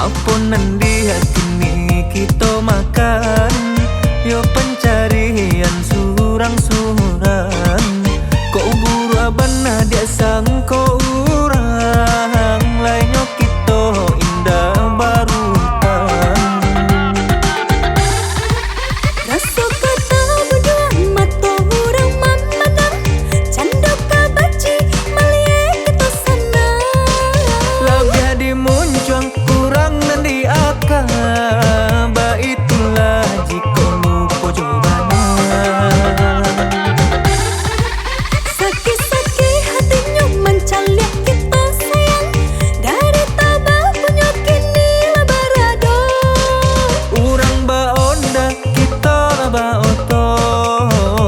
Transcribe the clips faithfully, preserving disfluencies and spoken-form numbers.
Apo nan di kini kito makan, yo pancarian surang-surang. Kok buruak bana diak sangko urang, lainyo kito indak barutang. Raso ka tabujuang mato urang mamandang, cando ka bacik maliek kito sanang. Labiah di muncuang kurang nan di aka, baitulah jikok lupo jo bana. Sakik-sakik hatinyo mancaliak kito sayang, dari tabapunyo kini lah barado. Urang baonda, kito lah baoto,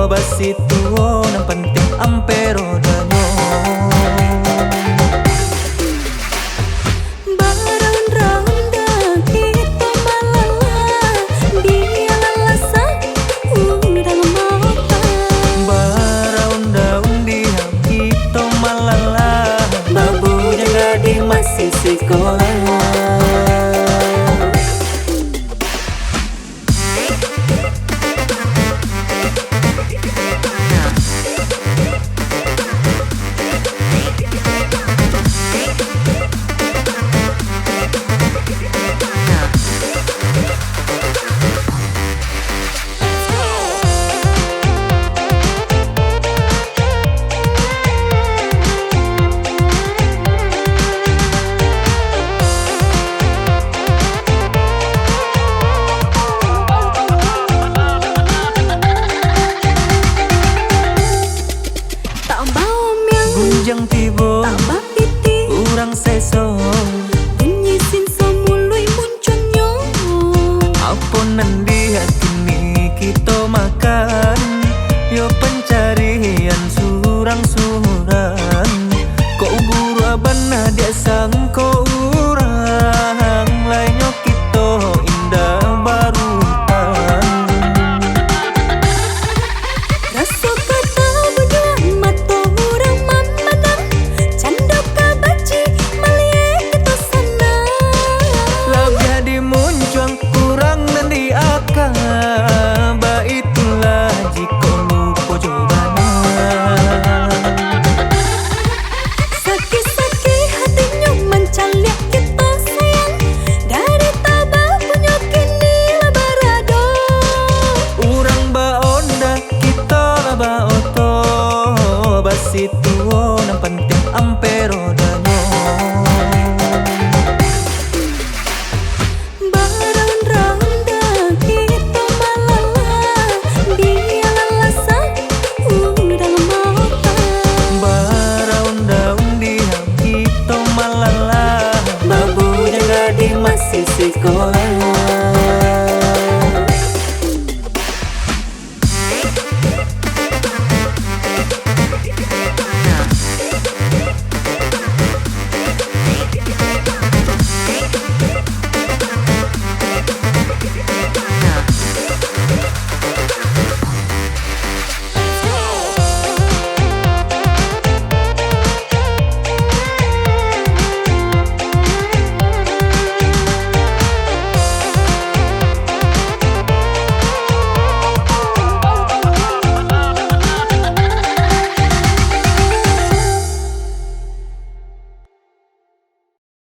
basituo nan pantiang ampero danyo. Baraun-raun dah kito malala, bialah lasah urang maota. Baraun-raun diam kito malala, babujang gadih masih sikola. Tak baomiang, gunjang tibo, tak bapitih, urang seso, bunyi sinso muluik muncuangnyo. Apo nan di kini kito makan, yo pancarian surang-surang. Kok buruak bana diak sangko urang, lainyo kito indak barutang. Raso ka tabujuang mato urang mamandang, cando ka bacik maliek kito sanang. Labiah di muncuang kurang nan di aka, baitulah jikok lupo jo bana. Sakik-sakik hatinyo mancaliak kito sayang, dari tabapunyo kini lah barado. Urang baonda, kito lah baoto, basituo nan pantiang ampero danyo. Baraun-raun dah kito malala, bialah lasah urang maota. Baraun-raun diam kito malala, babujang gadih masih sikola.